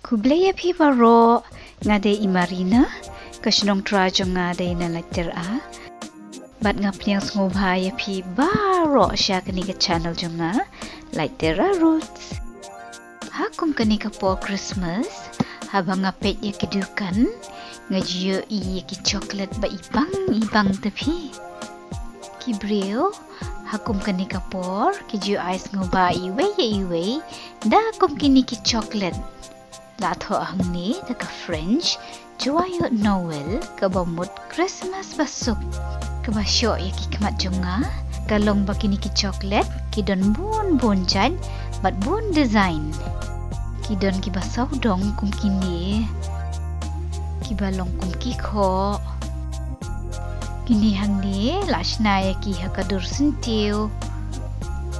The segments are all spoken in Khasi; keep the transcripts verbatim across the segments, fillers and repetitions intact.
Khublei ïa phi baroh, nga dei i Marina, ka shnong trai jong nga dei na Laitera. Bad nga pdiang sngewbha ïa phi baroh sha kane ka channel jong nga, Laitera Roots. Ha kum kane ka por Christmas, haba nga peit ïa ki dukan, nga ju ïohi ïa ki chocolate ba ibang ibang te phi. Ki briew ha kum kane ka por ki ju ai sngewbha iwei ïa iwei da kum kine ki chocolate. La thoh hangne da ka French, Joyeux Noël, kaba mut Christmas ba suk. Kaba shoh ïa ki khmat jong nga ka long ba kine ki chocolate ki don bun bun jait bad bun design. Ki don kiba sawdong kum kine, kiba long kum ki khoh. Kine hangne la shna ïa ki ha ka dur syntiew.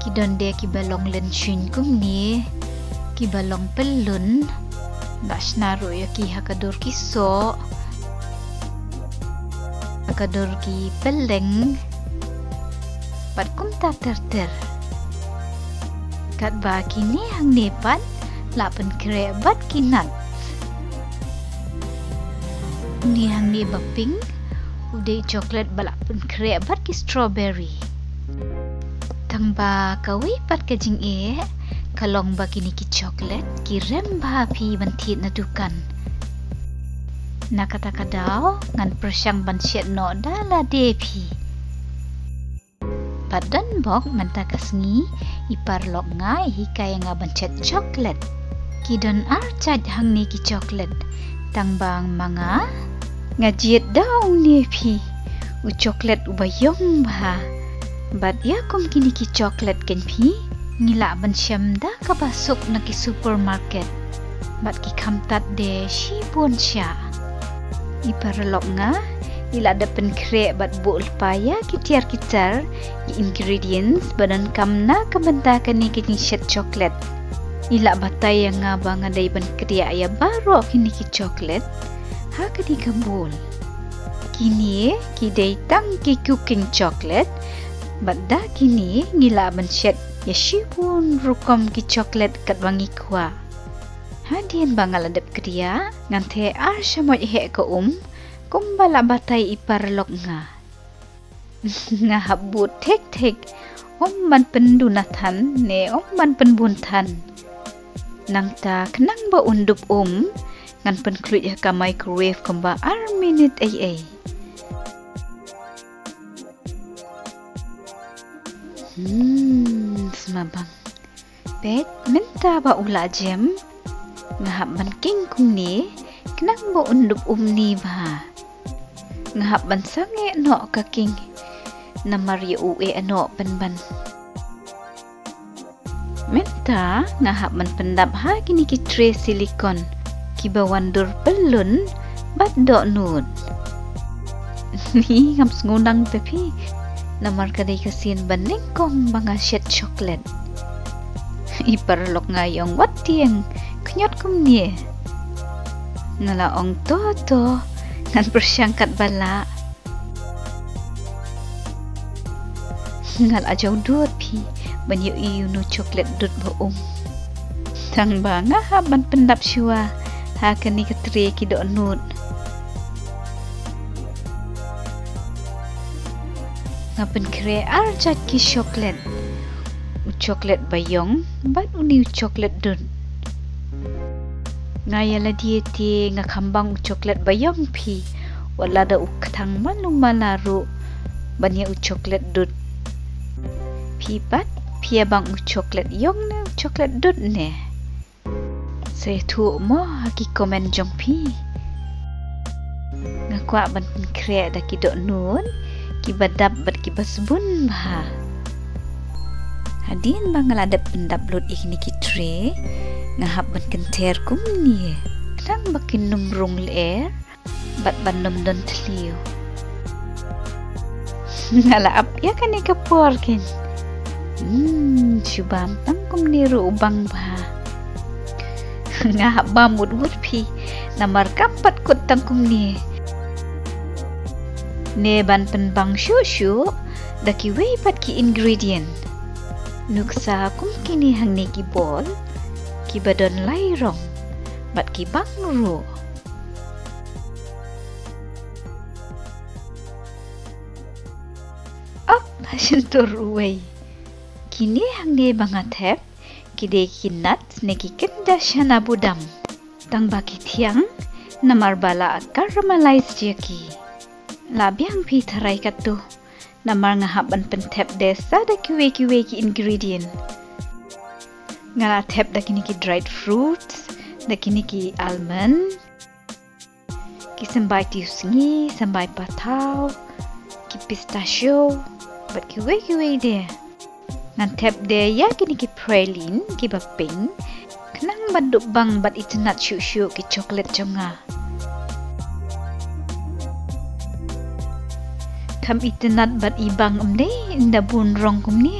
Ki don de kiba long lynshun kumne, kiba long pyllun. La shna ruh ïa ki ha ka dur ki soh, ha ka dur ki pylleng, bad kumta ter ter. Katba kine hangne pat la pynkhreh bad ki nut. Une hangne ba pink u dei chocolate ba la pynkhreh bad ki strawberry. Tang ba kawei pat ka jingeh ka long ba kine ki chocolate ki rem bha phi ban thied na dukan. Na kata ka daw ngan pyrshang ban shet noh da lade phi. Bad don bok mynta ka sngi i paralok nga i hikai ïa nga ban shet chocolate. Ki don ar jait hangne ki chocolate. Tang ba ma nga, nga jied da une phi, u chocolate uba ïong bha. Bad ïa kum kine ki chocolate kein phi, ngi lah ban shem da kaba suk na ki supermarket. Bad ki kham tad de shibun shah. I paralok nga i la dep pynkhreh bad buh lypa ïa ki tiar ki tar ki ingredients ba donkam na ka bynta kane ka jingshet chocolate. I la batai ïa nga ba nga dei ban kdiah ïa baroh kine ki chocolate ha kane ka bowl. Kine ki dei tang ki cooking chocolate, bad da kine ngi lah ban shet ïa shibun rukom ki chocolate katba ngi kwah. Hadien ba nga la dep kdiah, ngan theh ar shamoit heh ka um, kumba la batai i paralok nga. Nga hap bud thik thik, ym ban pynduna than ne ym ban pynbun than. Nangta khnang ba un dup um, ngan pynkhlud ha ka microwave kumba ar minit ei ei. Hmm, sma bang. Peit, mynta ba u la jem, nga hap ban king kumne, khnang ba un dup um ne bha. Nga hap ban sangeh noh ka king, namar ïa u eh noh pynban. Mynta nga hap ban pyndap ha kine ki tray silicone, kiba wan dur pyllun bad dohnud. Ni ngam sngew nang te phi, namar ka dei ka sien ba nyngkong ba nga shet chocolate. I paralok nga ïong wat tieng, khñiot kumne. Nga la ong to to, ngan pyrshang katba lah. Nga la jaw dud phi, ban ïohi ïa uno chocolate dud ba um. Tang ba nga hap ban pyndap shuwa, ha kane ka tray ki dohnud. Nga pynkhreh ar jait ki chocolate. U chocolate ba ïong, bad une u chocolate dud. Nga ïa lade te nga kham bang u chocolate ba ïong phi. Wat lada u kthang malu mala ruh ban ïa u chocolate dud. Phi pat, phi ïa bang u chocolate ïong ne u chocolate dud ne? Sa ïathuh mo ha ki comment jong phi. Nga kwah ban pynkhreh da ki dohnud kiba dap bad kiba sbun bha. Hadien ba nga la dep pyndap lut ïa kine ki tray, nga hap ban kynther kumne, khnang ba kin ym rung lyer bad ban ym don thliew. Nga la ap ïa kane ka por kein. Hmm, shu bam tang kumne ruh u bang bha. Nga hap bam wut wut phi, namar kam pat kut tang kumne. Ne ban pynbang shuh shuh da kiwei pat ki ingredient. Nuksa kum kine hangne ki bol, kiba don lai rong. bad ki bang ruh. Ap, ha shyntur uwei. Kine hangne ba nga thep, ki dei ki nuts ne ki kynja shana budam. Tang ba ki thiang, namar ba la caramelize ïa ki. La biang phi tharai katto. Namar nga hap ban pynthep de sa da kiwei kiwei ki ingredient. Nga la thep da kine ki dried fruits, da kine ki almond, ki symbai tiwsngi, symbai pathaw, ki pistachio, bad kiwei kiwei de. Ngan thep de ïa kine ki praline kiba pink, khnang ban dup bang bad itynnad shuh shuh ki chocolate jong nga. Kham itynnad bad i bang ym dei, ynda bun rong kumne.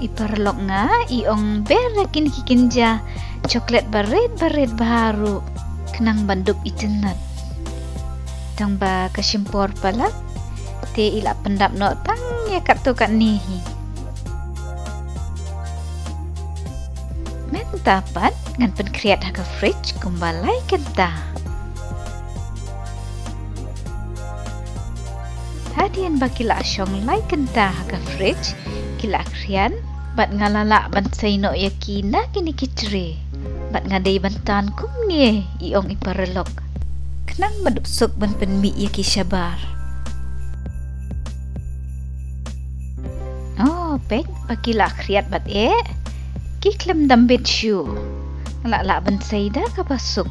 I paralok nga i ong ber da kine ki kynja chocolate barit barit bha ruh, khnang ban dup itynnad. Tang ba ka shim por palat, te i la pyndap noh tang ïa katto katne hi. Mynta pat ngan pynkhreh ha ka fridge kumba lai kynta. Hadien ba ki la shong lai kynta ha ka fridge, ki la khriat, bad nga la lah ban sei noh ïa ki na kine ki tray. Bad nga dei ban tan kumne, i ong i paralok, khnang ban dup suk ban pynmih ïa ki shabar. Oh, peit, ba ki la khriat bad eh, ki khlem dam bit shuh. Nga la lah ban sei da kaba suk.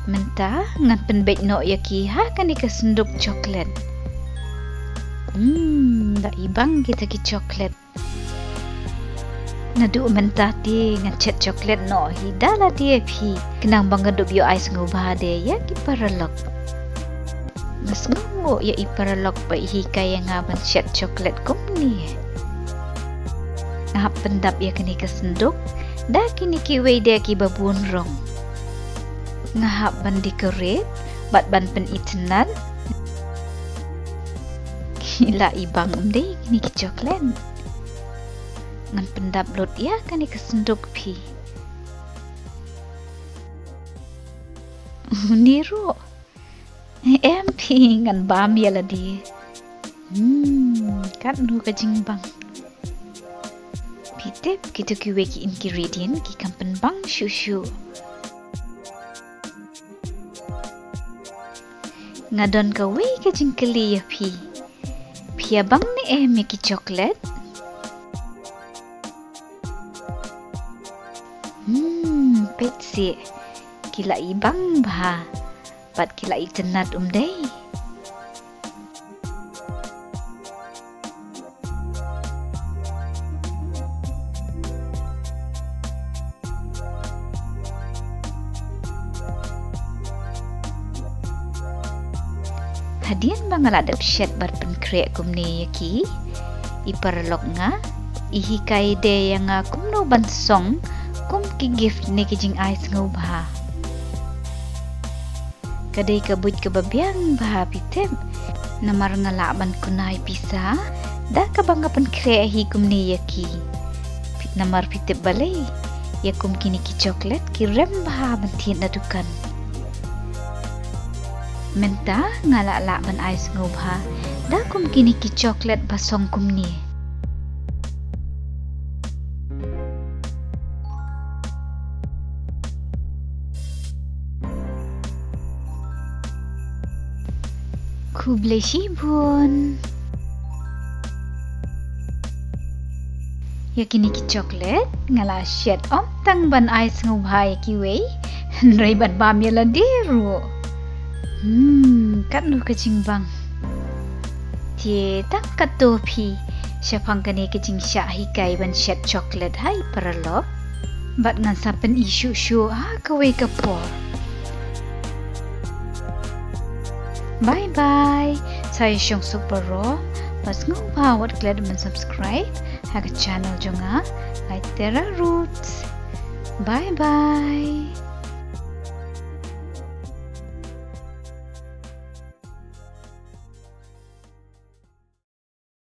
Mynta ngan pynbeit noh ïa ki ha kane ka synduk chocolate. Hmm, da i bang kita ki chocolate. Naduh mynta te ngan shet chocolate noh hi da lade phi, khnang ba nga dup ïoh ai sngewbha de ïa ki paralok. Nga sngewnguh ïa i paralok ba i hikai ïa nga ban shet chocolate kumne. Nga hap pyndap ïa kane ka synduk da kine kiwei de kiba bun rong. Nga hap ban decorate bad ban pynitynnad. Ki la i bang ym dei kine ki chocolate. Ngan pyndap lut ïa kane ka synduk phi. Ni ruh. Em phi, ngan bam ïa lade. Hmm, katno ka jingbang. Phi tip, kito kiwei ki ingredient ki kham pynbang shuh shuh. Nga don kawei ka jingkylli ïa phi. Phi ïa bang ne em ïa ki chocolate? Hmm, peit seh. Ki la i bang bha. Bad ki la itynnad, ym dei? Hadien ba nga la dep shet bad pynkhreh kumne ïa ki, i paralok nga i hikai de ïa nga kumno ban song kum ki gift ne ki jingai sngewbha. Ka dei ka buit kaba biang bha, phi tip. Namar nga lah ban kunai pisa da kaba nga pynkhreh hi kumne ïa ki. Phi, namar phi tip balei? Ïa kum kine ki chocolate ki rem bha ban thied na dukan. Mynta nga la lah ban ai sngewbha da kum kine ki chocolate ba song kumne. Khublei shibun. Ïa kine ki chocolate nga la shet ym tang ban ai sngewbha ïa kiwei, hynrei ban bam ïa lade ruh. Hmm, katno ka jingbang. Te tang katto phi, shaphang kane ka jingshah hikai ban shet chocolate ha i paralok. Bad ngan sa pyni shuh shuh ha kawei ka por. Bye bye. Sa ïa shong suk baroh. Bad sngewbha wat klet ban subscribe ha ka channel jong nga, Laitera Roots. Bye bye.